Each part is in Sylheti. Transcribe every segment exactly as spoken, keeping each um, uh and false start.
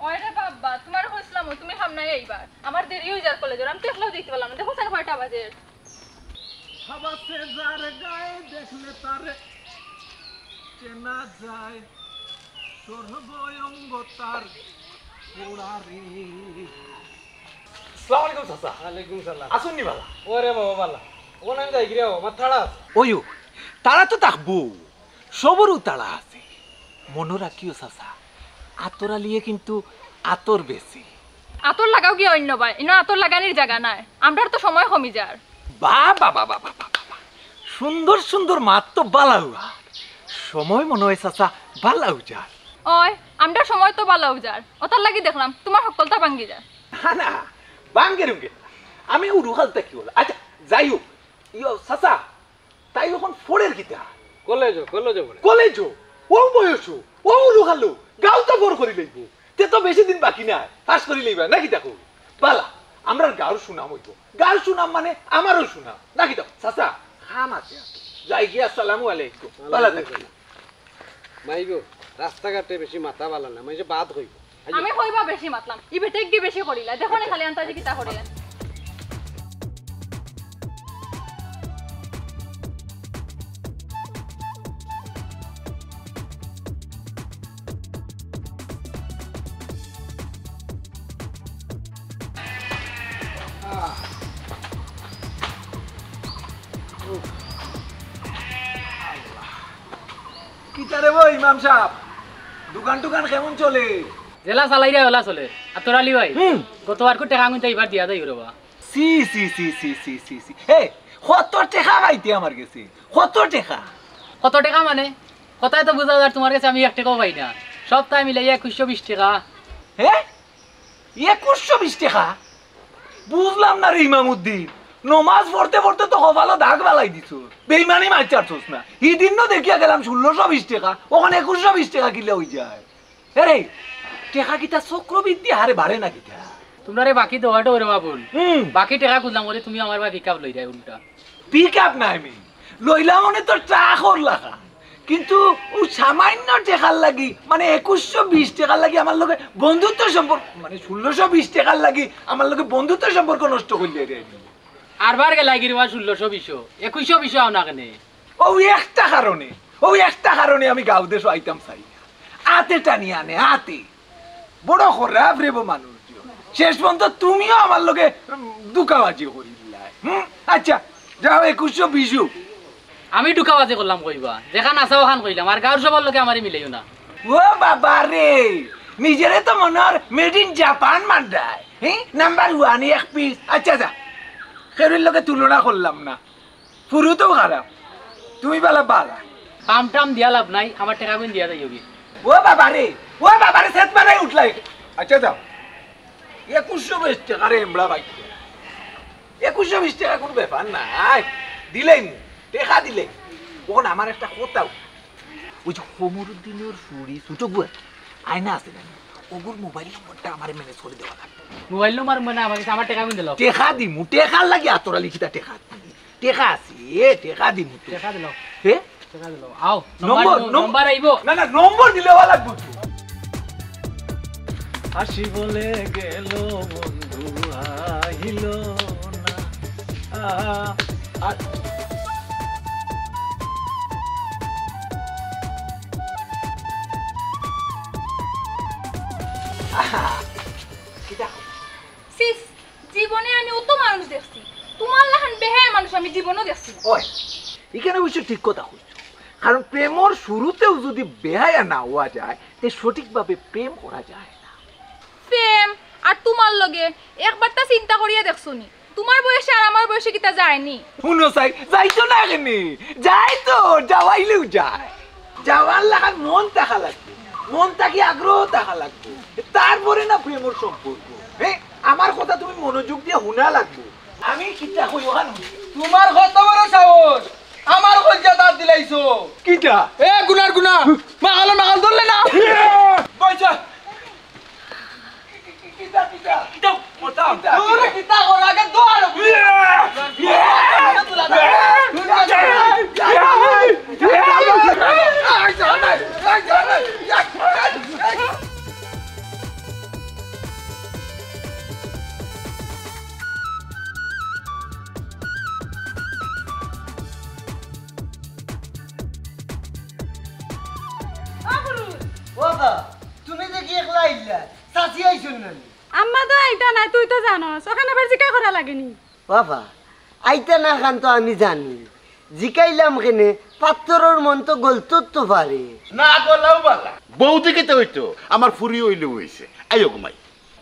ওই রে বাবা, তুমারে কইছলাম, তুমি সামনে আইবার। আমার দেরি অই যার কলেজর, আমি তো একলাও যাইতে পারলাম না। দেখো চাইন কয়টা বাজে। হাবাসে যার গায়ে দেখলে তারে চেনা যায়, সর্বঙ্গ তার পোড়ারে। আসসালামু আলাইকুম চাচা। ওয়ালাইকুম সালাম। আছইন নি বালা? ওরে বাবা বালা। ওখানে আমি যাই গিরে, আমার তাড়া আছে। ওইও, তাড়া তো থাকবো, সবরও তাড়া আছে। মনো রাখিও চাচা, আতর আলিয়ে কিন্তু আতর বেচে। আতর লাগাও গিয়া অন্য বায়, ইনো আতর লাগানির জাগা নাই, আমরার তো সময় কমি যার। বাহ, বাহ, বাহ, বাহ, বাহ, বাহ, বাহ, বাহ। সুন্দর সুন্দর মাত তো বালা উয়ার। সময় মনো অয় চাচা বালা উজার। ওই, আমরার সময় তো বালা উজার, ওটার লাগি দেখলাম তুমার হক্কলতা ভাঙ্গি যার। না, না, ভাঙ্গে রুঙ্গে। আমি উরুখাল থাকি বলে। আচ্ছা, যাই হোক, ইয়ো, চাচা, তাই অখন ফড়ের কিতা? কলেজো, কলেজো পড়ে। কলেজো? ও বয়সো, ও উরুখালো, গাউত ফড় করি লইবো। তে তো বেশি দিন বাকি নাই, পাস করি লইবা, নাকি দেখো? বালা, আমরার গাউর সুনাম অইবো। গাউর সুনাম মানে আমারও সুনাম, নাকি দেখো? চাচা, কাম আছে। যাই গিয়া, আসসালামু আলাইকুম। বালা থাকি। মাইগো, রাস্তাঘাটে বেশি মাতা বালা না, মাইনষে বাদ কইবো। আমি কইবা বেশি মাতলাম, ই বেটেগি বেশি করিলা, দেখো নি খালি আন্তাজি কিতা করে। কিতা রে বো ইমাম সাব, দোকান টোকান কেমন চলে? যেলা চালাইরা ওলা চলে। আর তোর আলী ভাই, হুম। গতবারকু টেকা আনতে ইবার দিয়া যাই রে বা। সি, সি, সি, সি, সি, সি, সি। হে, কত টেকা পাইতে আমার গেছে? কত টেকা? কত টেকা মানে? কথায় তো বুঝা যার তুমার গেছে আমি এক টেকাও পাই না। সবতায় মিলাইয়া একুশশো বিশ টেকা। হে? একুশশো বিশ টেকা? বুঝলাম না রে ইমামুদ্দিন। নমাজ পড়তে পড়তে তো কপালো দাগ ফালাই দিছস। বেইমানি মাইর ছাড়ছস না। হিদিন নু দেখিয়া গেলাম ষোলোশো বিশ টেকা, অখন একুশশো বিশ টেকা কিলা অই যায়? এরে, টেকা কিতা চক্রবৃদ্ধি হারে বাড়ে না কিতা? তুমরারে বাকি দেওয়াটা ওরে বাবুল। হুম। বাকি টেকা খুজলাম বলে তুমি আমার বায় পিক আপ লই যায় উল্টা। পিক আপ নায় মি, লইলাম মানে তো ট্রাকর লাখান। কিন্তু অউ সামান্য টেকার লাগি, মানে একুশশো বিশ টেকার লাগি আমার লগে বন্ধুত্ব সম্পর্ক, মানে ষোলোশো বিশ টেকার লাগি আমার লগে বন্ধুত্ব সম্পর্ক নষ্ট করিলাইরে। আরবার গেলায় গিরে বা ষোলোশো বিশো, একুশশো বিশো আও না কেনে? অউ একটা কারণে, অউ একটা কারণে আমি গাউ দেশো আইতাম চাই না। আতে টানি আনে, আতে। বড় খারাপ রে বো মানুষ। শেষ পর্যন্ত তুমিও আমার লগে, উম, ধুকাবাজি করিলায়। হুম? আচ্ছা, যাও একুশশো বিশো। আমি ধুকাবাজি করলাম কইবা? যেখান আছে ওখান কইলাম, আর গাউর সবার লগে আমারে মিলাইও না। ও বাবা রে, নিজেরে তো মনে অর made in Japan মানরায়, হ্যাঁ? নাম্বার ওয়ান এক পিস। আচ্ছা যা, কেউর লগে তুলনা করলাম না, ফুরুতও খারাপ, তুমি বালা বালা। কাম টাম দিয়া লাভ নাই, আমার টেকাগুন দিয়া যাইওগি। ও বাবা রে, ও বাবা রে, সেত মারাই উঠলাই। আচ্ছা যাও, একুশশো বিশ টেকা রে এমড়া বাইক। একুশশো বিশ টেকা কুনু ব্যাপার নায়, দিলাইমু, টেকা দিলাইমু। অখন আমার একটা কথা, অউ যে কমরুদ্দিনর ফুড়ি ছোট বুয়া আয়না আছে না, অগুর মোবাইল নম্বরটা আমারে ম্যানেজ করি দেওয়া লাগবো। মোবাইল নম্বর মানে আমার গেছে, আমার টেকাগুন দিলাও। টেকা দিমু, টেকার লাগি আতর আলি কিতা টেকা দিমু? টেকা আছে, এ টেকা দিমু তো। টেকা দিলাও। হে? টেকা দিলাও। আও, নম্বর, নম্বর, নম্বর আইবো। না, না, নম্বর দিলে ওয়া লাগবো তো। হাসি বলে গেল বন্ধু আইল না। আ, আ, আহা, কিতা? সিস, জীবনে আমি অত মানুষ দেখছি, তুমার লাখান বেহায়া মানুষ আমি জীবনও দেখছি না। ওই, ইখান অবশ্য ঠিক কথা কইছো, কারণ প্রেমর শুরুতেউ যুদি বেহায়া না অওয়া যায়, তে সঠিকভাবে প্রেম করা যায় না। প্রেম আর তুমার লগে একবারটা চিন্তা করিয়া দেখছো নি? তুমার বয়সে আর আমার বয়সে কিতা যায় নি? হুনো চাই, যাইতো না কেনে? যায় তো, যাওয়াইলেউ যায়। যাওয়ার লাখান মন থাকা লাগবো, মন থাকি আগ্রহ থাকা লাগবো, তারপরে না প্রেমর সম্পর্ক। হে, আমার কথা তুমি মনোযোগ দিয়া হুনা লাগবো। আমি কিতা কই অখান হুনো। তুমার কত বড় সাহস, আমার কলিজাত আত দিলাইছো। কিতা? এ গুনার গুনা, মাগালো মাগাল ধরলে না। পয়সা। কিতা, কিতা? কিতা, কথা, কিতা, তোরে কিতা? কিতা কর আগে তো আর আম্মা তো আইতা নায়, তুই তো জানোস, অখান আবার জিকা করা লাগেনি। বাবা, আইতা না খান তো আমি জানি, জিকাইলাম কেনে, পাত্তরর মন তো গলতত পারে। না গলাও বালা। বউদি কিতা অইতো, আমার ফুরি অইলে অইছে। আইও ঘুমাই।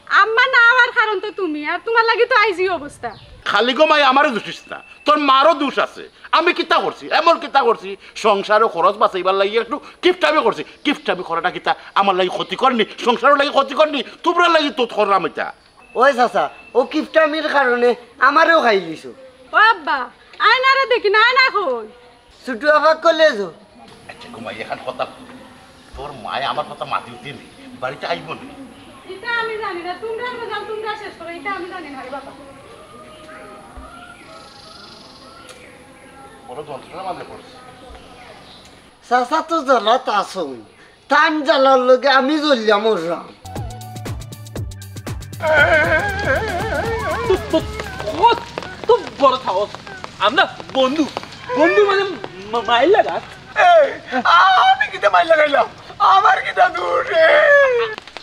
আম্মা না আওয়ার কারণ তো তুমি, আর তুমার লাগি তো আইজ ই অবস্থা। খালি ঘুমাই আমারে দুষিস না, তোর মারও দুষ আছে। আমি কিতা করছি, এমন কিতা করছি? সংসারো খরচ বাঁচাইবার লাগি একটু কিপটামি করছি। কিপটামি করাটা কিতা আমার লাগি ক্ষতিকর নি? সংসারর লাগি ক্ষতিকর নি? তুমরার লাগি তো করলাম ইতা। ওই চাচা, ও কিপটামির কারণে আমারেও খাইলিছো। ও আব্বা, আয়নারে দেখি না, আয়না কই? ছুটু আফা কলেজো। আচ্ছা, ঘুমাই, এখান কথা। তোর মায়ে আমার কথা মাতি উঠে নি, বাড়িত আইবো নি। ইটা আমি জানি না, তুমরা বুঝাও, তুমরা শেষ করো, ইটা আমি জানি না রে বাবা। বড় যন্ত্রণার মাঝে পড়ছি। চাচা তো জ্বালাত আছইন, তান জ্বালার লগে আমি জ্বলিয়া মররাম। তো, তো, কত, তো বড় সাহস। আমরা বন্ধু, বন্ধু মানে মা-, মাইর লাগাস? এই, আমি কিতা মাইর লাগাইলাম? আমার কিতা দোষ রে?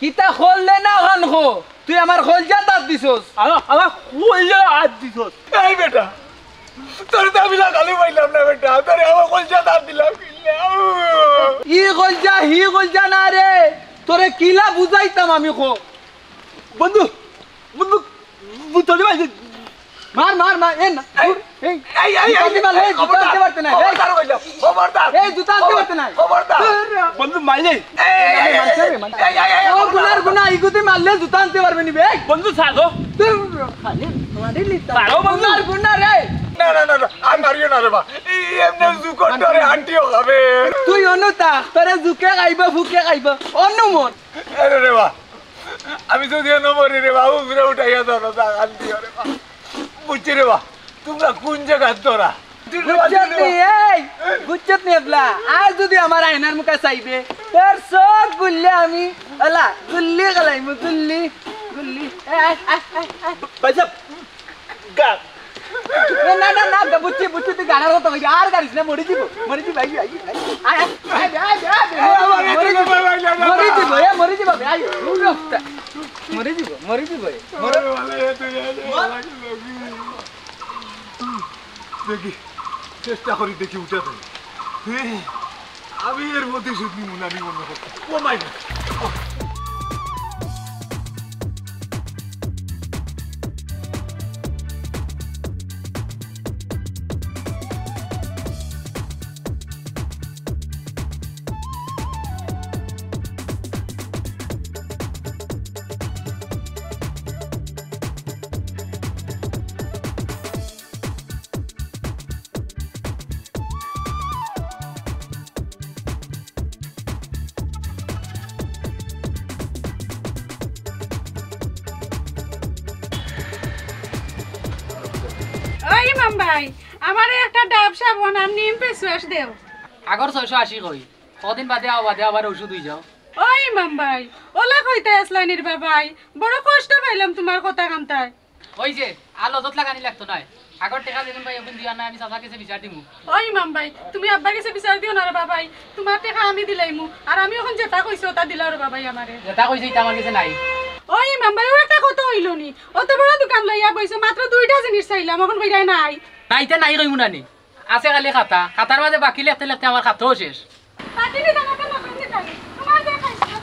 কিতা করলে না অখান ক? তুই আমার কইলজাত আত দিছস। আমার, আমার কইলজাত আত দিছস। এই বেটা, তোরে তো আমি লাগালি পাইলাম না বেটা, তোরে আমার কইলজাত আত দিলাম কিলা? ই কইলজা, হি কইলজা না রে, তোরে কিলা বুঝাইতাম আমি ক। বন্ধু, বন্ধু, বন্ধু, তোরে ভাই, মার, মার, মার, এ না, এই, দূর, এই, এই, এই, জুতা এই, আনতে পারলে, এই, জুতা আনতে খবরদার, পারতে না, এই, খবরদার কইলাম, খবরদার, এই, জুতা আনতে খবর-, পারতে না। খবরদার। দূর। বন্ধু, মাইলে। এই, এই, এই, মারছে রে, মারছে। এই, এই, এই, ও, খবরদার। গুনার গুনা, ইগুদি মারলে জুতা আনতে পারবে নি বে। বন্ধু, ছাড়ো। দূর, খালি মারি লিতা। ছাড়ো, বন্ধু। গুনার গুনা রে। না, না, না, না, আর মারিও না রে বা। এই এমনে জুকর ডরে আন্টিও খাবে। তুই অনুতা, তোরে জুকে খাইব, ফুকে খাইব। অনুমন। আরে রে বা, আমি যদি এনে মরি রে বা, উপরে উঠাইয়া ধরো, জাগান দিও রে বা। বুঝছি রে বা, তুমরা কোন জাগাত ধরা? বুঝছত নি, এই? বুঝছত নি এবলা? আর যদি আমার আয়নার মুখা চাইবে, তোর চোখ গুললে আমি, ওলা, গুল্লি গলাইমু, গুল্লি, গুল্লি। এ, আয়, আয়, আয়, আয়। ভাই সাহেব, গা- না, না, না, না, বুঝছি, বুঝছি, তুই গাড়ার কথা কইবি, আর গাড়িস না, মরি দিব, মরি দিব, I, I, I, I, I, I, I, মরি দিব, মরি দিব, এ, মরি দিব, আই, মরি দিব, মরি দিব, এ, মরি-, দেখি, চেষ্টা করি দেখি উঠা দেয়। আমি এর প্রতিশোধ নিব না, নিব না। ও মাই গড। ওই ইমাম ভাই, আমারে একটা ডাব সাবান আর নিম face wash দেও। আগর ছয়শো আশি কই, কদিন বাদে আও, বাদে আবার ঔষধ অই যাও। ওই ইমাম ভাই, ওলা কইতে আসলাইনি রে বাবাই, বড় কষ্ট পাইলাম তুমার কথা কান্তায়। ওই যে, আর লজত লাগানি লাগতো নায়। আগর টেকা যেদিন পাই, ওদিন দিয়া না, আমি চাচার গেছে বিচার দিমু। ওই ইমাম ভাই, তুমি আব্বার গেছে বিচার দিও না রে বাবাই। তুমার টেকা আমি দিলাইমু। আর আমি অখন যেটা কইছি, ওটা দিলাও রে বাবাই আমারে। যেটা কইছি, ইটা আমার গেছে নাই। ওই ইমাম ভাই, ও একটা কথা অইলো নি। অত বড় দোকান লইয়া বইছো, মাত্র দুইটা জিনিস চাইলাম, অখন কইরায় নাই। নাইতে নাই কইমু না নি। আছে খালি খাতা। খাতার মাঝে বাকি লেখতে লেখতে আমার খাতাও শেষ। বাকি দিতাম, একটা নতুন দিতাম। তুমার যে খাইছো।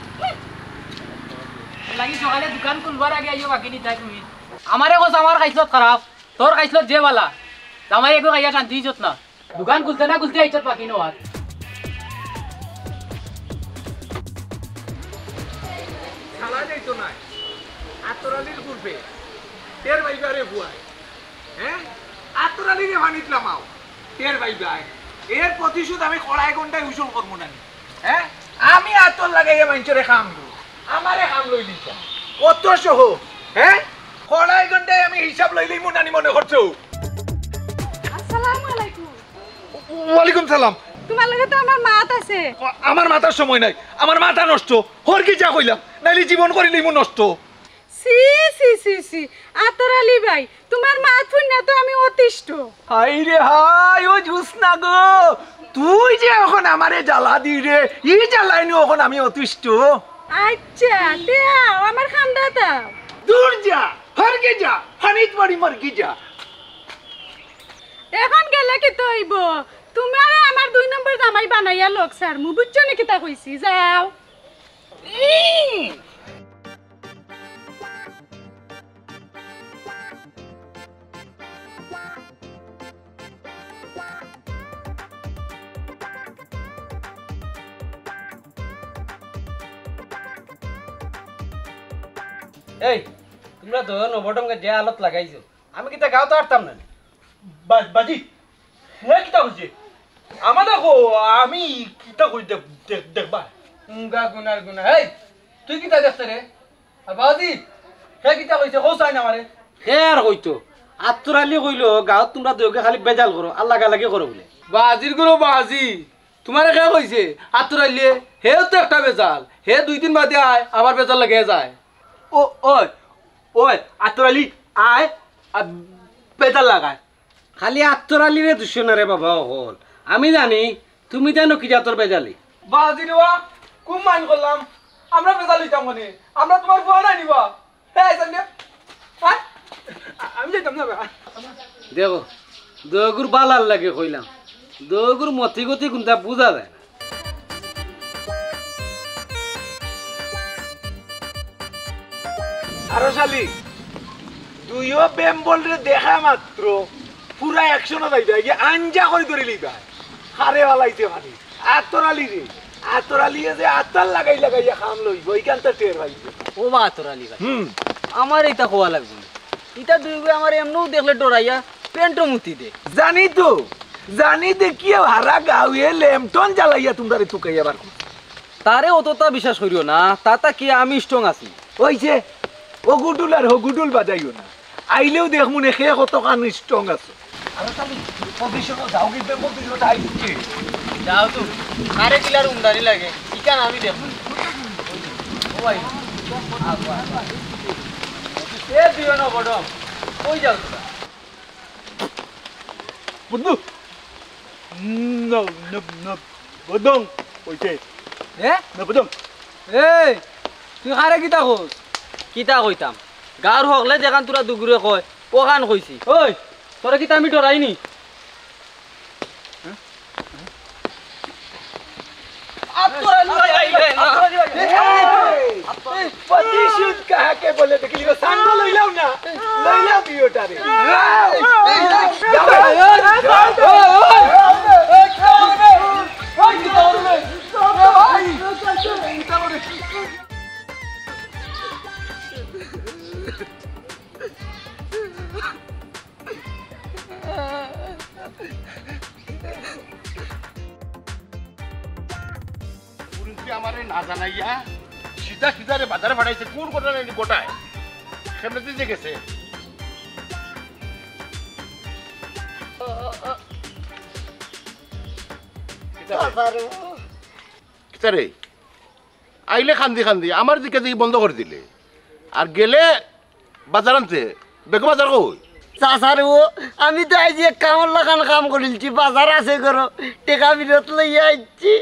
লাগি সকালে দোকান খুলবার আগে আইও বাকি নিতায় তুমি। আমারে কস আমার খাইছলত খারাপ, তোর খাইছলত যে বালা। জামাই এগু খাইয়া শান্তি অইছত না। দোকান খুলতে না খুলতে আইছত বাকি নেওয়াত। চালা যাইতো নায়। আতর আলীর পূর্বে টের পাইবা রে পুয়ায়। হ্যাঁ? আতর আলীরে পানিত লামাও। টের পাইবায়। এর প্রতিশোধ আমি কড়াই গন্ডায় উসুল করমু নানি। হ্যাঁ? আমি আতর লাগাইয়া মাইনষরে কাম দেই। আমারে কাম লইলিতা। অত সহজ। হ্যাঁ? কড়াই গন্ডায় আমি হিসাব লইলিমু নানি মনে করছো? আসসালামু আলাইকুম। ওয়ালাইকুম সালাম। তুমার লগে তো আমার মাত আছে। আমার মাতার সময় নাই, আমার মাথা নষ্ট। হরকি যা কইলাম, নাইলে জীবন করিলিমু নষ্ট। ছি, ছি, ছি, ছি। আতর আলী ভাই, তুমার মাত হুনিয়া তো আমি অতিষ্ঠ। হায় রে হায়, ও জোসনা গো, তুই যে অখন আমারে জ্বালা দিরে, ই জ্বালায় নু অখন আমি অতিষ্ঠ। আচ্ছা, দেও, আমার খান্দাত আও। দূর যা, হরগে যা, হানিত বাড়ি মরগি যা। এখন গেলে কিতা অইবো? তুমারে আমার দুই নম্বর জামাই বানাইয়া লউক ছাড়মু, বুঝছো নি কিতা কইছি? যাও। এই, তুমরা দুইও নবডঙ্গে যে আলত লাগাইছো, আমি কিতা গাঁওত আরতাম না নি? বা-, বাজি, হে কিতা কইছে? আমারে কও, আমি কিতা কই দেখ-, দেখ-, দেখবা? উঙ্গা গুনার গুনা। এই, তুই কিতা দেখতে রে? আর বাজি, হে কিতা কইছে? কও চাই না আমারে। হে আর কইতো, আত্তর আলী কইলো, গাঁওত তুমরা দুইওগে খালি বেজাল করো, আর লাগালাগি করো বুলে। বাজির গুরু বাজি, তুমারে কে কইছে? আত্তর আলীয়ে, হেও তো একটা বেজাল। হে দুই দিন বাদে আয়, আবার বেজাল লাগাই যায়। ও, ওই, ওই, আত্তর আলী আয়, আর বেজাল লাগায়। খালি আত্তর আলীরে দুষো না রে বাবা অকল। আমি জানি, তুমি জানো কি জাতর বেজালি। বাজি রে বা, খুব মাইন্ড করলাম। আমরা বেজাল অইতাম কেনে? আমরা তুমার ফুয়া নায় নি বা। হে, আইছইন নি? হ্যাঁ? আ-, আমি যাইতাম না বা। দেখো, দুইওগুর বালার লাগি কইলাম, দুইওগুর মতি গতি কুনতা বুঝা যায় না। আরো শালি, দুইও বেম্বলরে দেখা মাত্র পুরা অ্যাকশনো যাইবা, গিয়া আঞ্জা করি ধরি লিবা। হারে বালাইতে পারি। আতর আলী রে, আতর আলীয়ে যে আতর লাগাই লাগাইয়া কাম লইবো, ইখান তো টের পাইবো। ও বা আতর আলী ভাই, হুম। আমার ইতা কওয়া লাগবো না। ইতা দুইওগুয়ে আমারে এমনেউ দেখলে ডরাইয়া প্যান্টো মুতি দে। জানি তো, জানি দেখিয়া হারা গাঁওয়ে লেমটন জ্বালাইয়া তুমরারে তুকাইয়া বার করছে। তারে অততা বিশ্বাস করিও না, তাতা কি আমি স্ট্রং আছি। ওই যে, ওগুডুল আর হগুডুল বাজাইও না। আইলেউ দেখমু নে কে কতখান স্ট্রং আছে। আরে তাহলে পজিশনো যাও কি, বেম্বল দুইওটা আইছে। যাও তো, আরে কিলার উন্দারি লাগে, ইখান আমি দেখমু। ও ভাই, আগো, আগো। এ দুইও না বড়, কই যাও তোরা? বন্ধু, ন, ন, ন, বদং কইছে। এ? ন, বদং। এই, তুই কারে কিতা কস? কিতা কইতাম? গাঁওর হকলে যেখান তোরা দুগুরে কয়, ওখান কইছি। ওই, তোরা কিতা আমি ডরাইনি? আতর আলী ভাই আইলে না। এই, এই, প্রতিশোধ কাহাকে বলে দেখলি গো, সাঙ্গ লইলাও না, লইলাও দুইওটারে। পুলিশে আমারে না জানাইয়া সিধা সিধারে বাজারে পাঠাইছে। কোন ঘটনা এনে ঘটায়? কেমনে দিতে গেছে? কিতা রে? কিতা রে? আইলে কান্দি কান্দি, আমার দিকে দেখি বন্ধ করি দিলে। আর গেলে বাজার আনতে, বেগো বাজার কই? চাচারে ও, আমি তো আইজ এক কামর লাখান কাম করিলছি, বাজার আছে ঘরো, টেকা ফিরত লইয়া আইছি।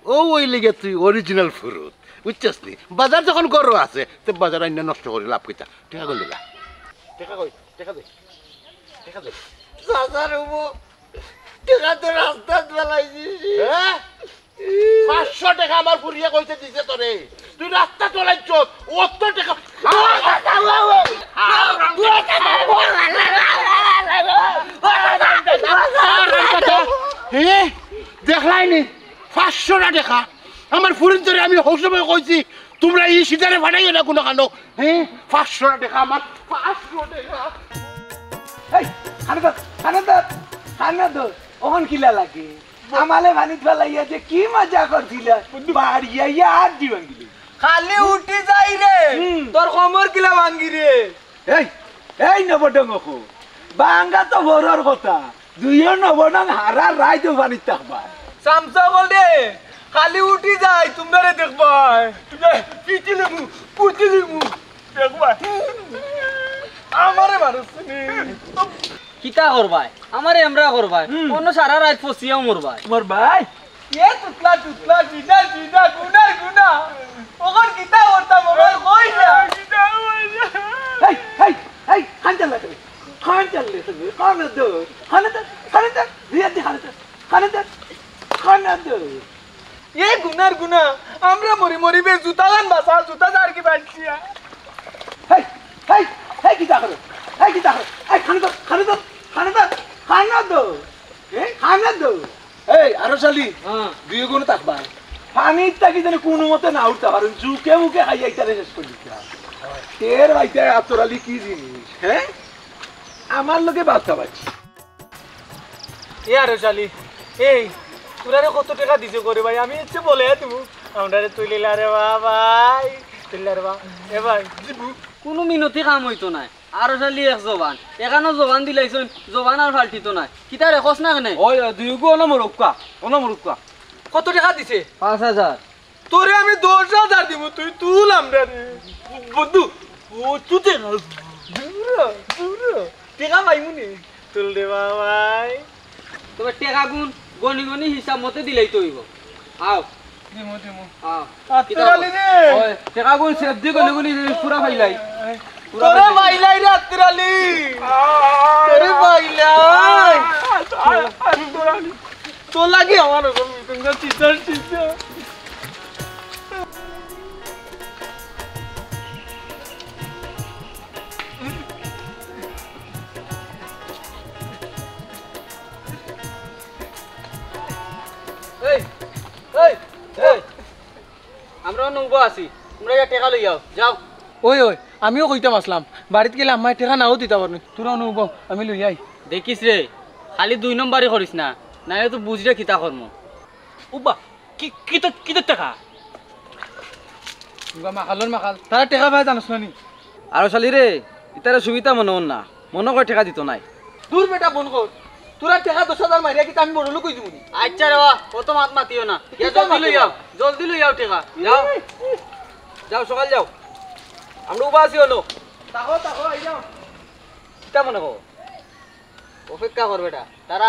ও, ওই লেগে তুই অরিজিনাল ফুরুত, বুঝছস নি? বাজার যখন ঘরো আছে, তে বাজার আইনা নষ্ট করি লাভ কিতা? টেকা কই দিলা? টেকা কই? টেকা দে, টেকা দে। চাচারে ও, টেকা তো রাস্তাত ফালাই দিছি। হ্যাঁ? পাঁচশো টেকা আমার ফুরিয়ে কইতে দিছে তোরে, তুই রাস্তাত ফালাইছস, অত টেকা। এ, দেখলায়নি? পাঁচশো টেকা। আমার ফুরিন্তরে আমি হউ সময় কইছি, তুমরা ই সিধারে ফাটাইও না কুনুখানো। হ্যাঁ, পাঁচশো টেকা আমার, পাঁচশো টেকা। এই, খানাদার, খানাদার, খানাদার, অখন কিলা লাগে? আমালে পানিত ফালাইয়া যে কি মজা করছিলা, বাড়ি আইয়া আর জীবন দিলি। খালি উঠি যাই রে, হুম। তোর কোমর কিলা ভাঙ্গি রে। এই, এই নবডঙ্গ কো, ভাঙ্গা তো বড়র কথা, দুইও নবডং হারা রাইত পানিত থাকবা। সামসা বল রে, খালি উঠি যাই, তুমরারে দেখবায়। পিটিলিমু, পুতিলিমু, দেখবায়। আমারে মারছনি। কিতা করবায়? আমারে এমরা করবায়। হুম। অন্য সারা রাইত ফসিয়াও মরবায়। মরবায়? এ তুতলা, তুতলা, জিনা, জিনা, গুনা, গুনা। অখন কিতা করতাম, অখন কই না। এই, এই, এই, খান চাল লাগে। খান চাল লাগে, খান দে, খান দে, খান দে, বিয়া দি খান দে, খান দে, খান দে। এ গুনার গুনা, আমরা মরি মরি বে জুতা লান বাসা, জুতা যার কি বাঁচিয়া। হেই, হেই, হেই, কিতা করো? হেই, কিতা করো? এই, খান দে, খান দে, খান দে, খান দে। এ, খান দে। এই, আরো শালি, হ্যাঁ। দুই গুণ থাকবা। পানির থাকি যেন কোনো মতে না উঠতে পারেন, জুকে মুখে খাইয়া ইতারে শেষ করে দিতে। এর বাইতে আতর আলী কি জিনিস, হ্যাঁ? আমার লগে বাচ্চা বাচ্চি। এ আরো শালি, এই, তোরারে কত টেকা দিছে করে ভাই? আমি ইচ্ছে বলে তুমি আমরারে তুলিলা রে বা ভাই, তুলিলা রে বা, এ ভাই, দিবু। কোনো মিনতি কাম অইতো নায়। আরো শালি এক জবান, এখানো জবান দিলাইছইন, জবান আর ফাল্টিতো নায়। কিতা রে, কস না কেনে? ওই, ওই, দুই গু অনো মরুক্কা, অনো মরুক্কা। কত টেকা দিছে? পাঁচ হাজার। তোরে আমি দশ হাজার দিমু, তুই তুল আমরারে। বন্ধু, ও তুই টেকা, দূর, দূর, টেকা পাইমু নি? তুল দে বাবাই। তবে টেকা গুন গনি গনি হিসাব মতে দিলেই তো অইবো। আও। দিমু, দিমু। আও। আত্তর আলী রে। ওই, টেকা গুন সেফ দি গনি গনি পুরা পাইলাই। পুরা তোরে পাইলাই। পাইলাই রে আত্তর আলী। তোরে পাইলাই। আত্তর আলী। তোর লাগি আমার ওরকম মিথুনটা চিচার চিচার। এই, এই, এই, আমরা নৌবো আছি, তোমরা ইয়া টেকা লই যাও, যাও। ওই, ওই, আমিও কইতাম আসলাম, বাড়িত গেলে আম্মায় টেকা নাও দিতা পারইন, তোরাও নৌবো, আমি লই আই। দেখিস রে, খালি দুই নম্বরি করিস না, নাইলে তো বুঝরে কিতা করমু। উবা, কি, কিতা, কিতা টেকা? উবা, মাখালর মাখাল, তারা টেকা পায় জানোস না নি? আরো শালি রে, ইতারে সুবিধা মনে অর না, মনে কয় টেকা দিতো নায়। দূর বেটা, বন্ধ কর। তোরা টেকা দশ হাজার মারিয়া কিতা আমি বড় লোক অই যাইমু নি? আচ্ছা রে বা, অত মাত মাতিও না। গিয়া কিতা জলদি লই মাতিও যাও, না? জলদি লই যাও টেকা। যাও। যাও, সকাল যাও। আমরা উবা আছি অনো। তাকো, তাকো, আই যাও। কিতা মনে কর? অপেক্ষা কর বেটা, তারা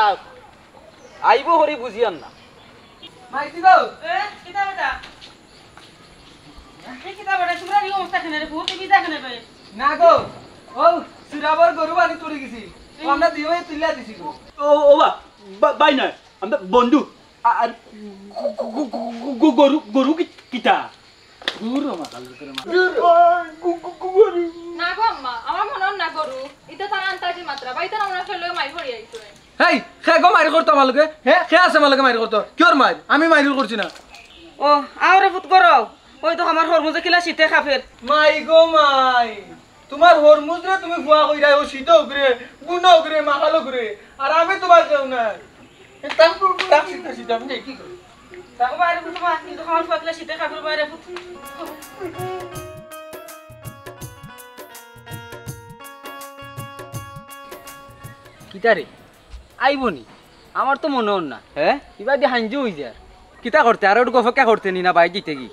আইবো করি বুঝিয়ার না। মাইতি গো। এ, কিতা বেটা? এ, কিতা বেটা? তোমরা এই অবস্থা কেনে রে? বহুত বিজা কেনে বে? না গো, ও সুরাবর গরু বানি তুলি গেছি। ও আমরা দুই ভাই তুলিয়া দিছি গো। ও, ও বা, বা-, ভাই নয়, আমরা বন্ধু। আ-, আর গু-, গু-, গু-, গু-, গু-, গরু, গরু কি-, কিতা? গরু মা, কাল করে মা। গু-, গু-, গু-, গরু। না গো আম্মা, আমার মনে অর না গরু। ইতা তার আন্তাজি মাত্রা। ভাই, তার আমরা ফেলে মাই পড়ি আইছে। হেই, খে গো মাইর করতো আমার লগে? হে, খে আছে আমার লগে মাইর করতো? কিয়র মাইর? আমি মাইর করছি না। ও, আওরে ফুত করো। ওই তো আমার হরমুজে কিলা শীতে কাফের। মাই গো মাই, তোমার হরমুজরে তুমি ফুয়া কইরায়, ও শীত উগরে, গুনা উগরে, মাখাল উগরে, আর আমি তোমার কেউ না। এ, তাক, তাক শীত, শীত, আমি যাই, কি করি? তাকো বাইরে ফুত মা, কিন্তু আমার ফুয়া কিলা শীতে কাফের বাইরে ফুত। কিতা রে? আইবো নি? আমার তো মনে অর না। হে? ইবাদি হাইঞ্জু অই যার। কিতা করতে? আর ওটুকু অপেক্ষা করতে নি না বাইত যাইতে কি?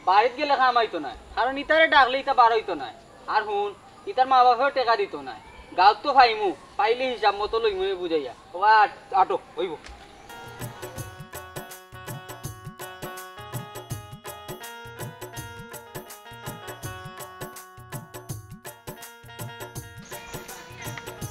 বাড়িত গেলে কাম আইতো নায়, কারণ ইতারে ডাকলে ইতা বার অইতো নায়। আর হুন, ইতার মা বাপেও টেকা দিতো নায়। গাঁওত তো পাইমু, পাইলে হিসাব মতো লইমু নে বুঝাইয়া। ও আট-, আটো, অইবো।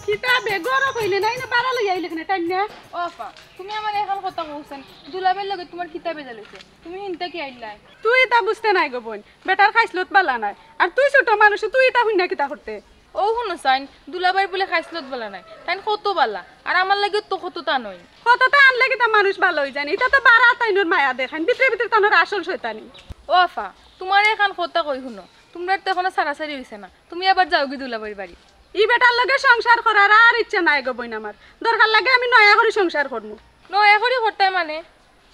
কিতা বেগরও কইলে নাই না, বাড়া লই আইলে কেনে টাইম না? ও আফা, তুমি আমারে এখান কথা কওছাইন, দুলাভাইর লগে তোমার কিতা বেজাল অইছে? তুমি হিনতা কি আইলায়? তুই ইতা বুঝতে নায় গো বইন, বেটার খাইছলত বালা নায়। আর তুই ছোট মানুষ, তুই ইতা হুইন্না কিতা করতে? ও হুনো চাইন, দুলাভাইর বুলে খাইছলত বালা নায়, তাইন কত বালা, আর আমার লাগিও তো কততা নাইন। কততা আনলে কিতা মানুষ বালা অই যায়নি? ইতা তো বাড়া তাইনর মায়া দেখাইন, ভিতরে ভিতরে তানর আসল শয়তানি। ও আফা, তোমারে এখান কথা কই হুনো, তুমরার তো এখনো সারাসারি অইছে না, তুমি আবার যাওগি দুলাভাইর বাড়ি। ই বেটার লগে সংসার করার আর ইচ্ছা নাই গো বইন আমার। দরকার লাগে আমি নয়া করি সংসার করমু। নয়া করি করতায় মানে?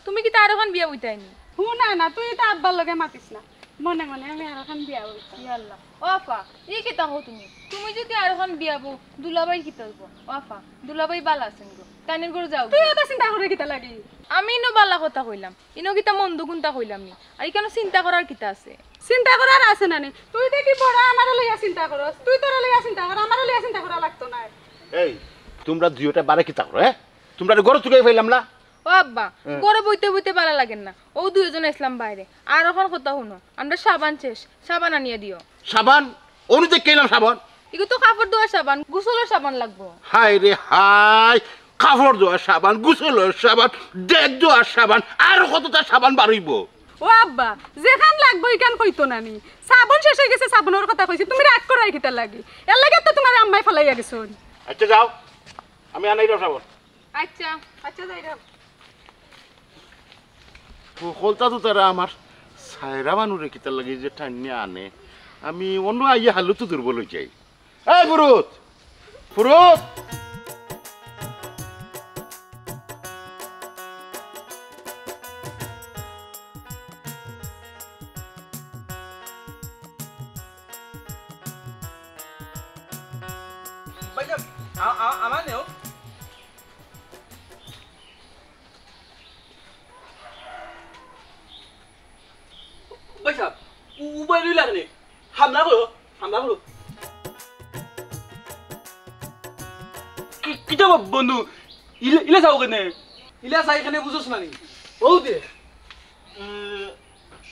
তুমি কিতা আরোখান বিয়া বইতায় নি? হুন না, না, তুই ইতা আব্বার লগে মাতিস না। মনে মনে আমি আরোখান বিয়া বইতাম। ইয়া আল্লাহ। ও আফা, ই কিতা কও তুমি? তুমি যুদি আরোখান বিয়া বও, দুলাভাইর কিতা অইবো? ও আফা, দুলাভাই বালা আছইন গো। তাইনর ঘরো যাও। তুই অত চিন্তা করে কিতা লাগি? আমি ইনো বালা কথা কইলাম। ইনো কিতা মন্দ কুন্তা কইলাম নি? আর ইখানো চিন্তা করার কিতা আছে? চিন্তা করার আছে না নি? তুই দেখি বড় আমারে লইয়া চিন্তা করস। তুই তোরে লইয়া চিন্তা কর, আমারে লইয়া চিন্তা করা লাগতো নায়। এই, তুমরা দুইওটায় বারে কিতা করো, হে? তুমরারে ঘর তুকাই পাইলাম না। ও আব্বা, হ্যাঁ। ঘরো বইতে বইতে ভালা লাগের না। অউ দুইজন আইছলাম বাইরে। আর অখন কথা হুনো, আমরার সাবান শেষ, সাবান আনিয়া দিও। সাবান? অনু দেখি আইলাম সাবান। ইগু তো কাপড় ধোয়ার সাবান, গোসলর সাবান লাগবো। হায় রে হায়, কাপড় ধোয়ার সাবান, গোসলর সাবান, ডেক ধোয়ার সাবান, আর কততা সাবান বার অইবো? ও আব্বা, যেখান লাগবো ইখান কইতো না নি? সাবান শেষ অইগেছে, সাবানর কথা কইছি, তুমি রাগ কররায় কিতার লাগি? এরলাগি তো তুমারে আম্মায় ফালাইয়া গেছইন। আচ্ছা যাও, আমি আনাইরাম সাবান। আচ্ছা, আচ্ছা যাইরাম। হকলতা তো তারা আমার সায়রা বানুরে কিতার লাগি যে টানিয়া আনে, আমি অনো আইয়া হালু তো দুর্বল অইযাই। এই ফুরুত, ফুরুত। ভাইসাব, আ-, আ-, আমার নেও। ভাইসাব, উ-, উবাই রইলা কেনে? হামলা করো, হামলা করো। কি, কিতা বা বন্ধু? ইলা, ইলা চাও কেনে? ইলা চাই কেনে বুঝোস না নি? অউ দে। এ,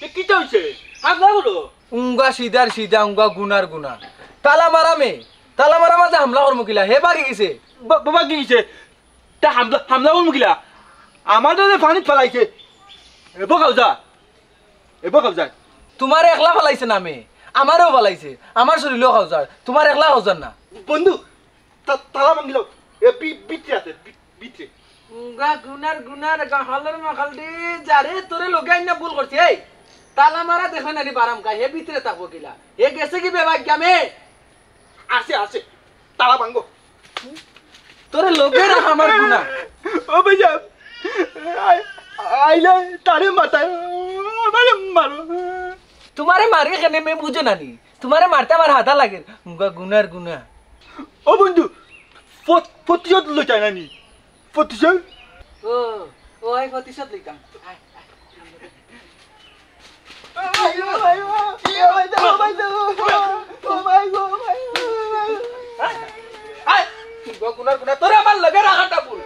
এ কিতা অইছে? হামলা করো। উঙ্গা সিধার সিধা, উঙ্গা গুনার গুনা। তালা মারা মে, তালা মারা মাঝে হামলা করমু কিলা? হে বাগি গেছে। বা-, বা-, বাগি গেছে? তা হামলা, হামলা করমু কিলা? আমারে যে পানিত ফালাইছে। এ বো খাওজা। এ বো খাওজা। তুমারে একলা ফালাইছে না মে? আমারেও ফালাইছে। আমার শরীলও খাওজার। তুমার একলা খাওজার না। বন্ধু, তা-, তালা ভাঙ্গিল। এ বি-, ভিতরে আছে, বি-, ভিতরে। উঙ্গা গুনার গুনার গাহালর মাখালদি, যারে তোরে লগে আইনা ভুল করছি। এই, তালা মারা দেখে নানি বারাম খায়, হে ভিতরে থাকবো কিলা? হে গেছে কি বেবাক গ্রামে? আছে, আছে। তালা ভাঙ্গো। তোরে লগে রাখা আমার গুনা। ও ভাইসাব, আই-, আইলে তারে মাথায়, আমারে মারো। তুমারে মারি কেনে মে বুঝো না নি? তুমারে মারতে আমার হাতা লাগের। উঙ্গা গুনার গুনা। ও বন্ধু, ফত-, প্রতিশোধ লইতায় না নি? প্রতিশোধ? ও, ও, এই প্রতিশোধ লইতাম। আয়, আয়। আয়, আয়, গুনার গুনা, তোরে আমার লগে রাখাটা ভুল।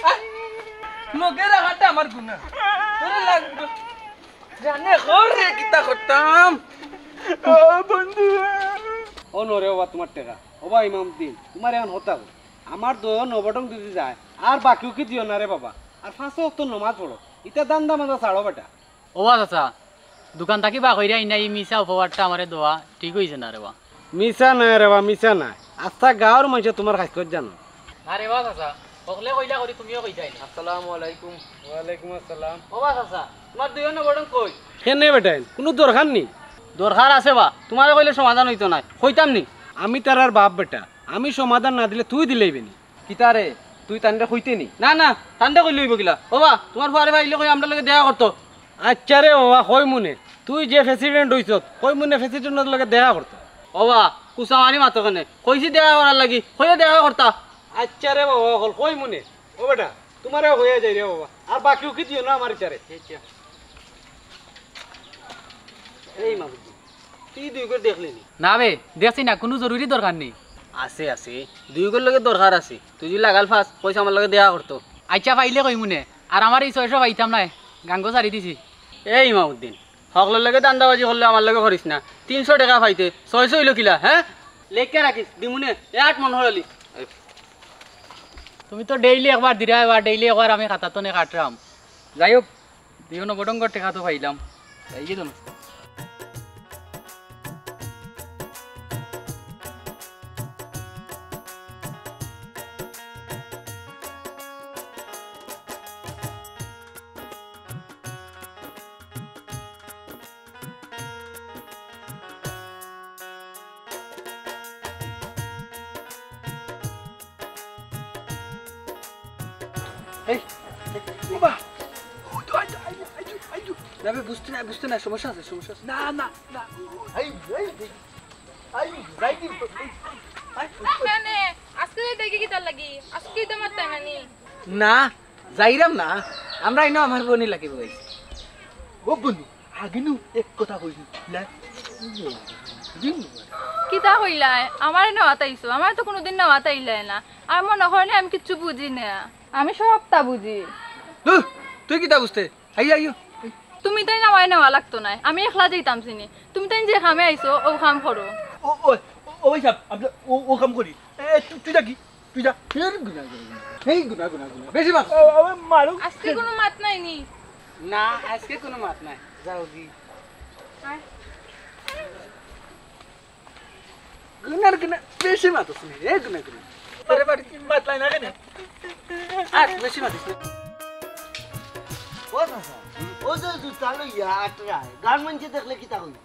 আয়, লগে রাখাটা আমার গুনা। তোরে লাগবে। জানে খর রে, কিতা করতাম? ও বন্ধু। ও নরে ওবা তুমার টেকা। ওবা ইমামউদ্দিন, তুমার এখন হতা কই? আমার দোয়া নবটং যদি যায়, আর বাকিও কি দিও না রে বাবা। আর পাঁচ ওয়াক্ত নমাজ পড়ো। ইতা দান্দা মান্দা ছাড়ো বেটা। ওবা চাচা, দোকান থাকি বার করিয়া আইনা ই মিছা অপবাদটা আমারে দেওয়া ঠিক অইছে না রে বা। মিছা নায় রে বা, মিছা নায়। আস্তা গাঁওর মানষে তুমার খাইছলত জানো। না রে বা চাচা, হকলে কইলা করি তুমিও কইতায় না। আসসালামু আলাইকুম। ওয়ালাইকুম আসসালাম। ওবা চাচা, তুমার দুইও নবটং কই? কেনে বেটাইন, কুনু দরকার নি? দরকার আছে বা, তুমারে কইলে সমাধান অইতো নায়, কইতাম নি? আমি তারার বাপ বেটা, আমি সমাধান না দিলে তুই দিলেইবে নি? কিতা রে, তুই তানরে কইতে নি? না, না, তানরে কইলে অইবো কিলা? ওবা, তুমার ফুয়ারে বা আইলে কই আমরার লগে দেখা করতো। আইচ্ছা রে ওবা, কইমুনে। তুই যে president অইছত, কইমুনে presidentর লগে দেখা করতো। ওবা, কুচা মারি মাতো কেনে? কইছি দেখা করার লাগি, কইলে দেখা করতা। আইচ্ছা রে বাবা, হকল কইমুনে। ও বেটা, তুমারেও কইয়া যাই রে বাবা। আর বাকিও কি দিও না আমার ইচ্ছারে। এই মামুজি, তুই দুইগরে দেখলি নি? না বে, দেখছি না, কুনু জরুরি দরকার নি। আছে, আছে, দুইগর লগে দরকার আছে। তুই যদি লাগাল পাস, কইস আমার লগে দেখা করতো। আইচ্ছা, পাইলে কইমুনে। আর আমার ই ছয়শো পাইতাম নায়, গাঙ্গো ছাড়ি দিছি। এই ইমামউদ্দিন, হকলর লগে দান্দাবাজি করলে আমার লগে করিস না। তিনশো টেকা পাইতে ছয়শো অইলো কিলা, হে? লেখিয়া রাখিস, দিমুনে, এ আট মন হরালি। তুমি তো daily একবার দিরায়, এবার daily একবার আমি খাতা তনে কাটরাম। যাই হোক, দুইও নবটংগর টেকা তো পাইলাম। এই যে দোনো। এই, এই, বাবা। ও, তো, I, I, I, I, I. না বে, বুঝতে না, বুঝতে না, সমস্যা আছে, সমস্যা আছে। না, না, না। এই, এই, এই। আই, যাই কি? আই। না, না, না, আজকে যাইতায় কিতার লাগি? আজকে তো আমার তাই নানি। না, যাইরাম না। আমরা ইনো আমার বইনর লাগি বইছি। ও বন্ধু, আগে নু এক কথা কইছি, লে। কিতা কইলায়? আমারে নেওয়াত আইছো? আমারে তো কুনুদিন নেওয়াত আইলায় না। আর মনো করো নি আমি কিচ্ছু বুঝি না। আমি সবতা বুঝি। ধুর, তুই কিতা বুঝতে? আইও, আইও। তুমি তাইন আমারে নেওয়া লাগতো নায়, আমি একলা যাইতাম চিনি। তুমি তাইন যে কামে আইছো, অউ কাম করো। ও, ও, ও, ও ভাই সাহেব, আমরা ও, ও কাম করি। এ, তুই, তুই যা কি? তুই যা। এই গুনা, গুনা, গুনা। এই গুনা, গুনা, গুনা। বেশি মাত। ও, ও, মারুক। আজকে কোনো মাত নাই নি? না, আজকে কোনো মাত নাই। যাও কি? আয়। গুনার গুনা, বেশি মাতিস না রে, গুনা গুনা। আরে বাড়ি মাতলাই না কেনে? আর বেশি মাতিস না। ও চাচা, ও যে জুতা লইয়া আটরায়, গান মানষে দেখলে কিতা কইবো?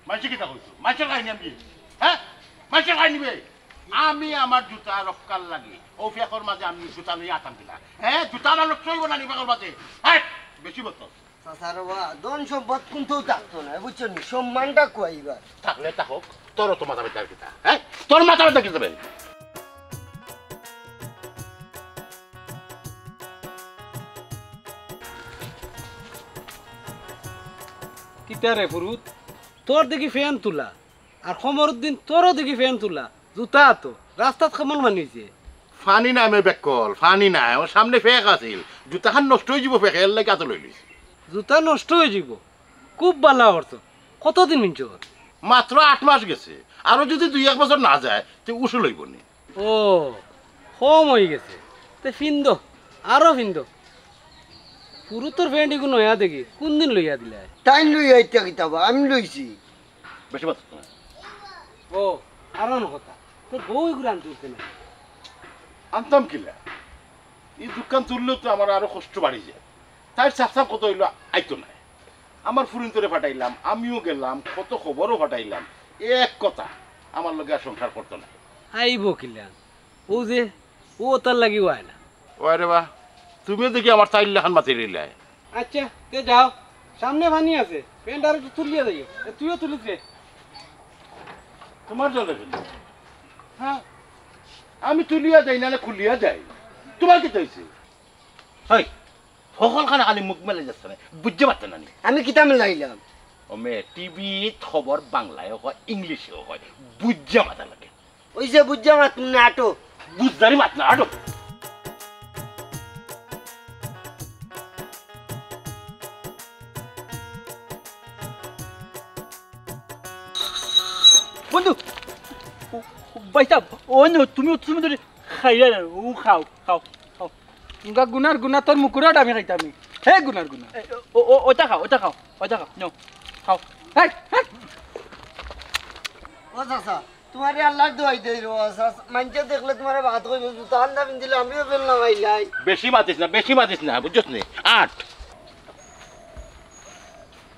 মানষে কিতা কইবো? মানষর কাহিনী আমি, হ্যাঁ? মানষর কাহিনী বে? আমি আমার জুতা রক্ষার লাগি, অউ ফেকর মাঝে আমি জুতা লইয়া আটাম কিনা? হ্যাঁ, জুতা আমার নষ্ট অইবো না নি ফেকর মাঝে? হ্যাঁ, বেশি বকস। চাচা রে বা, ধন সম্পদ কুন্তাউ থাকতো নায়, বুঝছো নি? সম্মানটা কুয়াইবার। থাকলে থাকউক, তোর অত মাথা ব্যথা কিতা, হ্যাঁ? তোর মাথা ব্যথা কিতা বে? কিতা রে ফুরুত, তোর দেখি ফেন তুলা, আর কমরুদ্দিন তোরও দেখি ফেন তুলা, জুতা আতো, রাস্তাত কেমন পানি অইছে? পানি নায় মে বেক্কল, পানি নায়, আমার সামনে ফেক আছিল, জুতাখান নষ্ট অইযিবো ফেকে, এরলাগি আতো লইলিছি। জুতা নষ্ট অইযিবো? খুব ভালা করছো। কতদিন পিনছো? মাত্র আট মাস গেছে, আরো যুদি দুই এক বছর না যায়, তে উসুল অইবো নি। ও, কম অইগেছে, তে ফিন্দো, আরো ফিন্দো। ফুরুতর ফেন্ট ইগু নয়া দেখি, কুনদিন লইয়া দিলায়? তাইন লইয়া আইতা কিতা বা, আমি লইছি। বেশি মাতিস না। ও, আর অন কথা, তোর বউ ইগুরে আনতে উঠতে না। আনতাম কিলা? ই দোকান তুললেও তো আমার আরো কষ্ট বাড়ি যায়। তাইর সাফ সাফ কথা অইলো আইতো নায়। আমার ফুরিন্তরে ফাটাইলাম, আমিও গেলাম, কত খবরও ফাটাইলাম। এক কথা, আমার লগে আর সংসার করতো নায়। আইবো কিলা? অউ যে, অউ তার লাগিউ আয় না। ওরে বা, তুমিও দেখি আমার তাইর লাখান মাতি রইলায়। আচ্ছা, তে যাও, সামনে পানি আছে, ফেন্ট আরেকটু তুলিয়া যাইও। এ, তুইও তুলিস রে। তোমার জন্য ফেন্ট? হ্যাঁ। আমি তুলিয়া যাই, নালে খুলিয়া যাই। তোমার কিতা অইছে? হেই, হকলখানে খালি মুখ মেলে যাচ্ছে না, বুঝতে পারতে না নি? আমি কিতা মেলাইলাম? ও মে, টিভিত খবর বাংলায়ও কয়, ইংলিশেও কয়, বুঝতে মাথা লাগে। ওই যে বুঝতে মাত না, আটো। বুঝদারি মাত না, আটো। বন্ধু, ও, ও, ভাই সাহেব, ও নো, তুমি, তুমি তো খাইলে না, ও খাও, খাও, খাও। তুমরা গুনার গুনা, তোর মুকুরটা আমি খাইতাম নি। হে গুনার গুনা। এ, ও, ও, ওটা খাও, ওটা খাও, ওটা খাও, নেও, খাও। হেই, হেই। ও চাচা, তোমারে আল্লাহর দোয়াই দেই রে, ও চাচা, মানষে দেখলে তোমারে বাদ কইবো, জুতা আন্দা পিন্দিলে আমিও ফেল না ভাই যাই। বেশি মাতিস না, বেশি মাতিস না, বুঝছস নি? আট।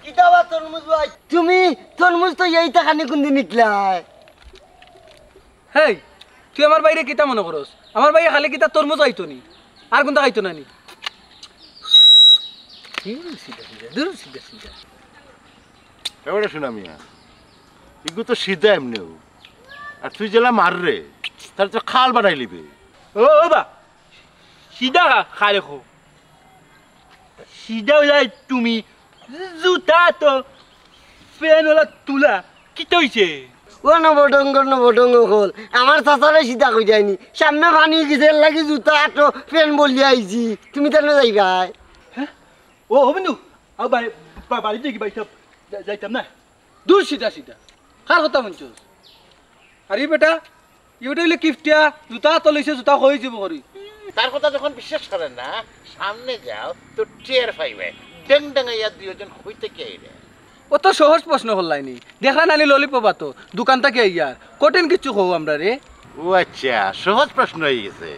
কিতা বা তরমুজ ভাই? তুমি তরমুজ তো এই টাকা নিয়ে কোনদিন নিতলায়? হেই, তুই আমার ভাইরে কিতা মনে করস? আমার ভাইয়ে খালি কিতা তরমুজ খাইতো নি? আর কুনতা খাইতো না নি? দূর সিধা সিধা, দূর সিধা সিধা। এবারে শোনা মিয়া, ইগু তো সিধা এমনেও। আর তুই যেলা মাররে, তাইলে তো খাল বানাইলিবে। ও, ও বা, সিধা খা-, খালে খো। সিধা অইলাই তুমি, জুতা তো, ফেন অলা তুলা, কিতা অইছে? ও নবডঙ্গর নবডঙ্গ অকল, আমার চাচারে সিধা কই যায়নি। সামনে পানি গেছে, এর লাগি জুতা আটো, ফেন বলিয়া আইছি। তুমি তাইলে যাইবায়। হ্যাঁ? ও, ও বন্ধু, আও বাড়ি, বা-, বাড়ি যাই কি, বাড়ি যাই-, যাইতাম না। দূর সিধা সিধা। কার কথা হুনছস? আরে বেটা, ইটা অইলে কিপটিয়া, জুতা তো লইছে, জুতা খই যিবো করি। তার কথা যখন বিশ্বাস করেন না, সামনে যাও তো টের পাইবে। ডেং ডেং ইয়া দুইজন কই থাকি আইরে। অত সহজ প্রশ্ন করলায়নি। দেখরা নানি ললিপপ আতো, দোকান থাকি আইয়ার। কঠিন কিচ্ছু কও আমরারে। ও আচ্ছা, সহজ প্রশ্ন অই গেছে।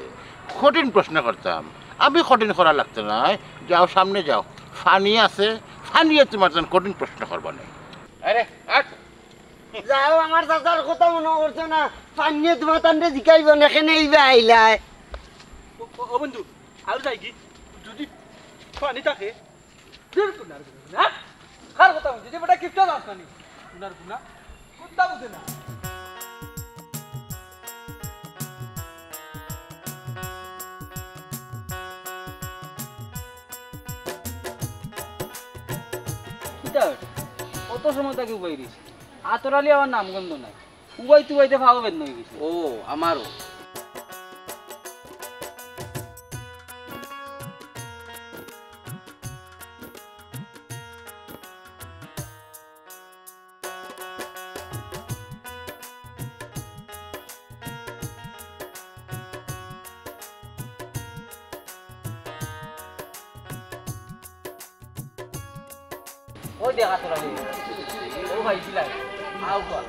কঠিন প্রশ্ন করতাম। আমি কঠিন করা লাগতো নায়। যাও, সামনে যাও। পানি আছে, পানিয়ে তোমার জন্য কঠিন প্রশ্ন করবো না। আরে, আট। যাও, আমার চাচার কথা মনো করছো না। পানিয়ে তোমার তানরে জিকাইবো না, কেনে ইবা আইলায়। ও, ও, ও বন্ধু, আরো যাই কি? যদি পানি থাকে, দূর গুনার গুনা। কার কথা হুনছস? যে বেটা কিপটা যাস না নি? গুনার গুনা। কুন্তা বুঝে না। কিতা বেটা? অত সময় থাকি উবাই রইছে। আতর আলী আমার নামগন্ধ নাই। উবাইতে উবাইতে পাও বেদনা অই গেছে। ও, আমারও। ওই দেখা তোরা নি। ও ভাই, কি লাগে? আও কর।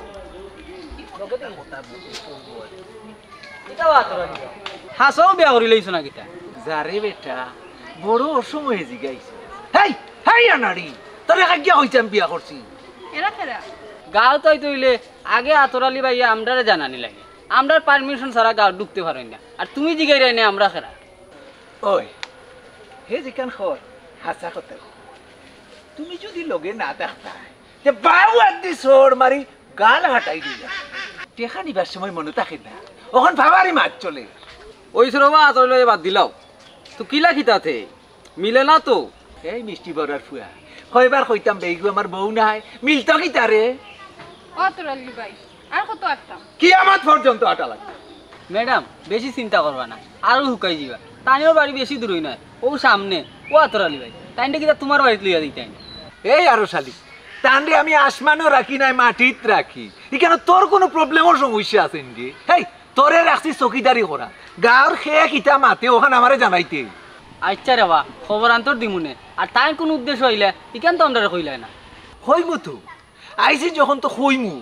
লোকে তো কথা বলতে শুনবো। কিতা বা তোরা নি? হাছাউ বিয়া করিলাইছো না কিতা? যারে বেটা, বড় অসময়ে জিগাইছো। হেই, হেই আনাড়ি, তোরে কাগিয়া কইছে আমি বিয়া করছি। এরা কেরা? গাঁওত আইতে অইলে আগে আতর আলী ভাইয়ে আমরারে জানানি লাগে। আমরার permission ছাড়া গাঁওত ঢুকতে পারইন না। আর তুমি জিগাইরায় নে আমরা কেরা? ওই, হে যেখান কর, হাছা কথা কর। তুমি যদি লগে না থাকতায়, তে বাউ আদি সর মারি গাল ফাটাই দিলাম। টেকা নিবার সময় মনো থাকে না, অখন ফাবারি মাত চলে। ওই সরবা আতর আলী ভাইয়ে বাদ দিলাও। তো কিলা কিতাতে? মিলে না তো। এই মিষ্টি বড়ার ফুয়া, কয়বার কইতাম বেইগু আমার বউ নায়, মিলতো কিতারে? ও আতর আলী ভাই, আর কত আটতাম? কিয়ামত পর্যন্ত আটা লাগবে। ম্যাডাম, বেশি চিন্তা করবা না, আরো হুকাই যিবা। তাইনর বাড়ি বেশি দূরই নায়, অউ সামনে। ও আতর আলী ভাই, তাইনরে কিতা তুমার বাড়িত লইয়া দিতায় নি? এই আরো শালি, তানরে আমি আসমানো রাখি নায়, মাটিত রাখি। ইখানো তোর কুনু problemর সমস্যা আছে নি? হেই, তোরে রাখছি চকিদারি করা। গাঁওর কে কিতা মাতে অখান আমারে জানাইতে। আইচ্ছা রে বা, খবরান্তর দিমুনে। আর তাইন কুনু উদ্দেশ্য আইলে, ইখান তো আমরারে কইলায় না। কইমু তো। আইছি যখন তো কইমু।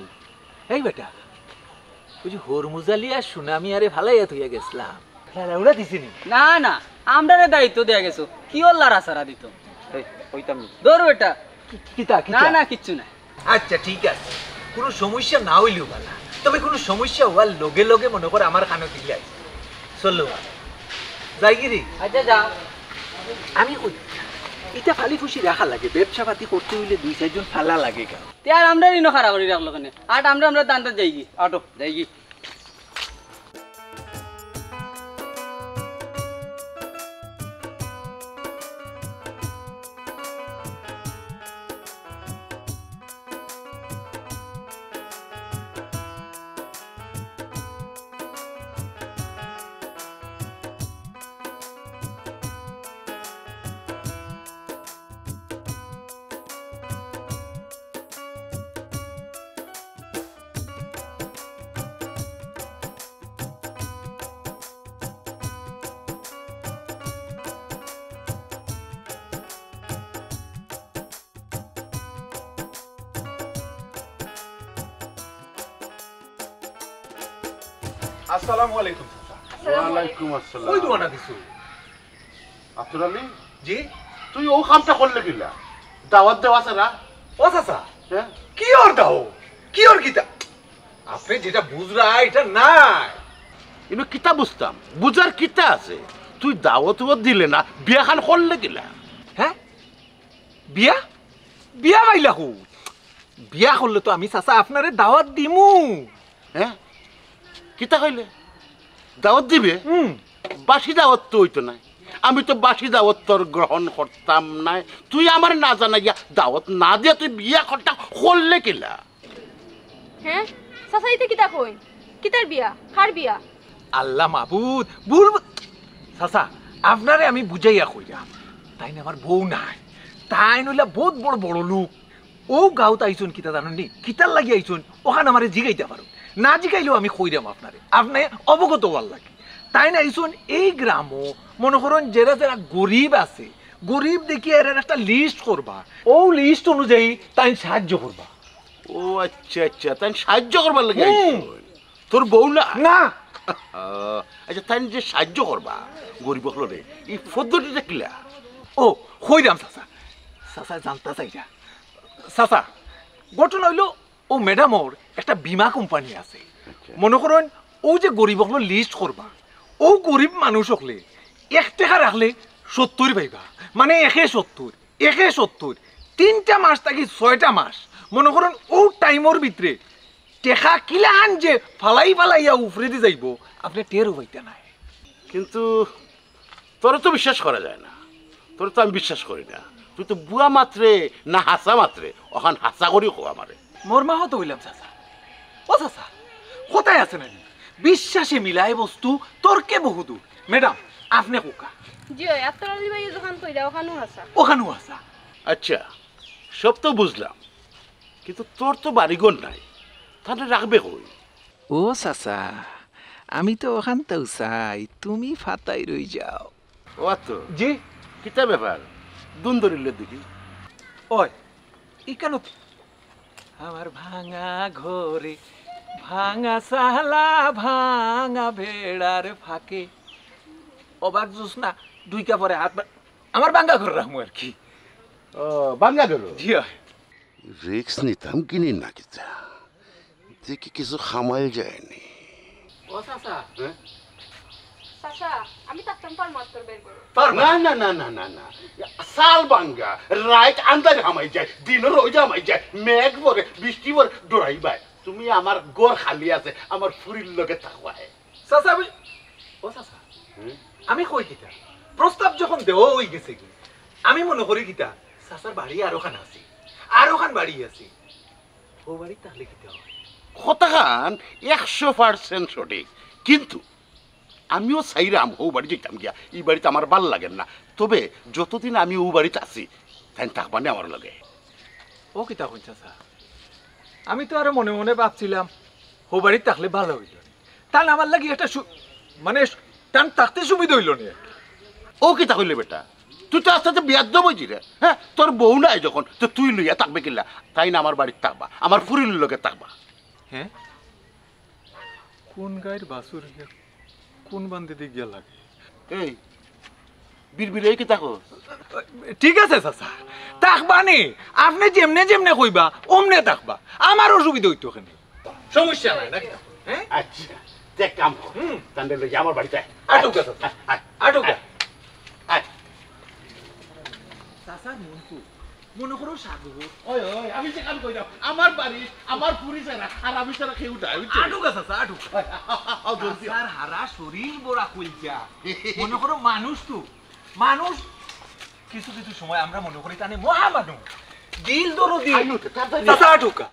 এই বেটা, ওই যে হরমুজালি আর সুনামিয়ারে ফালাইয়া থইয়া গেছলাম। লাউড়া দিছে নি? না, না, আমরারে দায়িত্ব দিয়া গেছো। কিওর লাড়াচাড়া দিতো? এই, কইতাম নি। ধর বেটা। কি-, কিতা, কিতা? না, না, কিচ্ছু না। আচ্ছা, ঠিক আছে, কুনু সমস্যা না অইলেও ভালা, তবে কুনু সমস্যা অওয়ার লগে লগে মনো কর আমার কানো দিলাই। চলো, যাইগি রে। আচ্ছা, যাও। আমি কই, ইতা ফালি ফুসি রাখা লাগে, ব্যবসা পাতি করতে অইলে দুই চাইরজন ফালা লাগে গা। তে আর আমরারে ইনো খাড়া করি রাখলো কেনে? আট, আমরা, আমরা ধান্দাত যাইগি। আটো, যাইগি। আসসালামু আলাইকুম, চাচা। ওয়ালাইকুম আসসালাম। কই রওয়ানা দিছো? আব্দুল আলী? জি? তুই অউ কামটা করলে কিলা? দাওয়াত দেওয়া ছাড়া? ও চাচা, হ্যাঁ? কিওর দাওয়াত? কিওর কিতা? আপনে যেটা বুঝরা, এটা নায়। ইনো কিতা বুঝতাম? বুঝার কিতা আছে? তুই দাওয়াত উয়াত দিলে না, বিয়াখান করলে কিলা? হ্যাঁ? বিয়া? বিয়া পাইলা কই? বিয়া করলে তো আমি চাচা আপনারে দাওয়াত দিমু। হ্যাঁ? কিতা কইলে? দাওয়াত দিবে? হুম। বাসি দাওয়াত তো অইতো নায়। আমি তো বাসি দাওয়াত তোর গ্রহণ করতাম নায়। তুই আমারে না জানাইয়া দাওয়াত না দিয়া তুই বিয়া করতা করলে কিলা? হ্যাঁ? চাচা, ইতা কিতা কইন? কিতার বিয়া? কার বিয়া? আল্লাহ মাবুদ, ভুল বু-, চাচা, আপনারে আমি বুঝাইয়া কইরাম। তাইন আমার বউ নায়। তাইন অইলা বউত বড় বড়লোক। অউ গাঁওত আইছইন কিতা জানইন নি? কিতার লাগি আইছইন? অখান আমারে জিগাইতা পারইন। না জিগাইলেও আমি কইরাম আপনারে। আপনে অবগত অওয়ার লাগি। তাইন আইছইন এই গ্রামো, মনো করইন যেরা যেরা গরিব আছে, গরিব দেখিয়া এরার একটা list করবা। অউ list অনুযায়ী তাইন সাহায্য করবা। ও আচ্ছা, আচ্ছা, তাইন সাহায্য করবার লাগি হুম। আইছইন। তোর বউ না? না। আচ্ছা, তাইন যে সাহায্য করবা গরিব অকলরে, ই পদ্ধতিটা কিলা? ও, কইরাম চাচা। চাচা জানতা চাইরা। চাচা, ঘটনা অইলো, অউ ম্যাডামর একটা বীমা কোম্পানি আছে। আচ্ছা। মনো করইন, অউ যে গরিব অকলর list করবা, অউ গরিব মানুষ অকলে এক টেকা রাখলে সত্তইর পাইবা, মানে একে সত্তইর, একে সত্তইর, তিনটা মাস থাকি ছয়টা মাস, মনো করইন অউ টাইমর ভিতরে টেকা কিলাখান যে ফালাই ফালাইয়া উফরেদি যাইবো, আপনে টেরও পাইতা নায়। কিন্তু তোরে তো বিশ্বাস করা যায় না, তোরে তো আমি বিশ্বাস করি না। তুই তো ভুয়া মাতরে না হাছা মাতরে, অখান হাছা করি কও আমারে। মর্মাহত অইলাম চাচা। ও চাচা, কথায় আছে না নি, বিশ্বাসে মিলায় বস্তু, তর্কে বহুদূর। ম্যাডাম, আপনে কউক্কা। জি অয়, আতর আলী ভাইয়ে যেখান কইরা, অখানউ হাছা। অখানউ হাছা। আচ্ছা, সব তো বুঝলাম, কিন্তু তোর তো বাড়িঘর নাই, তাইলে রাখবে কই? ও চাচা, আমি তো অখানতাউ চাই, তুমি ফাতাই রই যাও। ও আতো। জি? কিতা ব্যাপার? দুন ধরিলে দেখি। ওই, ইকানো আমার ভাঙা ঘরে, ভাঙা সালা, ভাঙা বেড়ার ফাঁকে। অবাক জোসনা, দুইকা পরে হাত বা-, আমার ভাঙা ঘর রাখমু আর কি। ও, ভাঙ্গা ধরো। জি অয়। রিক্স নিতাম কিনি না কিতা? দেখি কিছু খামাইল যায়নি। ও চাচা। হ্যাঁ? চাচা, আমি থাকতাম পারমু আত্তর বের করো। না না না না না না। সাল ভাঙ্গা, রাইত আন্দাজ হামাই যায়, দিনও রোজ হামাই যায়, মেঘ পড়ে, বৃষ্টি পড়ে, ডরাই বায়। তুমি আমার ঘর খালি আছে, আমার ফুরির লগে থাকবায়। চাচা আমি, ও চাচা, হুম? আমি কই কিতা? প্রস্তাব যখন দেওয়া অই গেছে গি, আমি মনো করি কিতা, চাচার বাড়ি আরোখান আছে, আরোখান বাড়ি আছে, ও বাড়ি তাইলে কিতা অয়? কথাখান একশো পার্সেন্ট সঠিক, কিন্তু আমিও চাইরাম হউ বাড়ি যাইতাম গিয়া, ই বাড়িত আমার ভালা লাগের না। তবে যতদিন আমি অউ বাড়িত আছি, তাইন থাকবানে আমার লগে। ও কিতা কইন চাচা? আমি তো আরো মনে মনে ভাবছিলাম, হউ বাড়িত থাকলে ভালা অইলো নে। তান আমার লাগি একটা সু-, মানে, তান থাকতে সুবিধা অইলো নে। ও কিতা কইলে বেটা? তুই তো আস্তে আস্তে বেয়াদ্দব অইছি রে। হ্যাঁ, তোর বউ নাই যখন, তো তুই লইয়া থাকবে কিলা? তাইন আমার বাড়িত থাকবা, আমার ফুরির লগে থাকবা। হ্যাঁ? কোন গাইর বাছুর গিয়া কোন বান্দিদি গিয়া লাগে? এই, বিড়বিড়াই কিতা কস? ঠিক আছে চাচা, থাকবানে, আপনে যেমনে যেমনে কইবা, অমনে থাকবা, আমার অসুবিধা অইতো কেনে। সমস্যা নাই, নাকি? হ্যাঁ? আচ্ছা, তে এক কাম কর, হুম। তানরে লইয়া আমার বাড়িত আয়। আটুকা চাচা, আয়, আয়, আটুকা। আয়, আয়। চাচার মন তো, মনো করো সাগর। ওই, ওই, আমি যে কাম কইরাম, আমার বাড়ি, আমার ফুরি ছাড়া, আর আমি ছাড়া কেউ নাই, বুঝছো? আটুকা চাচা, আটুকা। ওই, আ, আ, আ, আ, জলদি আও। চাচার হারা শরীর বড়া কইলজা। মনো করো মানুষ তো, মানুষ কিছু কিছু সময় আমরা মনো করি তানে মহামানব। দিল ধরো দিল। আই, উঠে, তাড়াতাড়ি। চাচা আটুকা।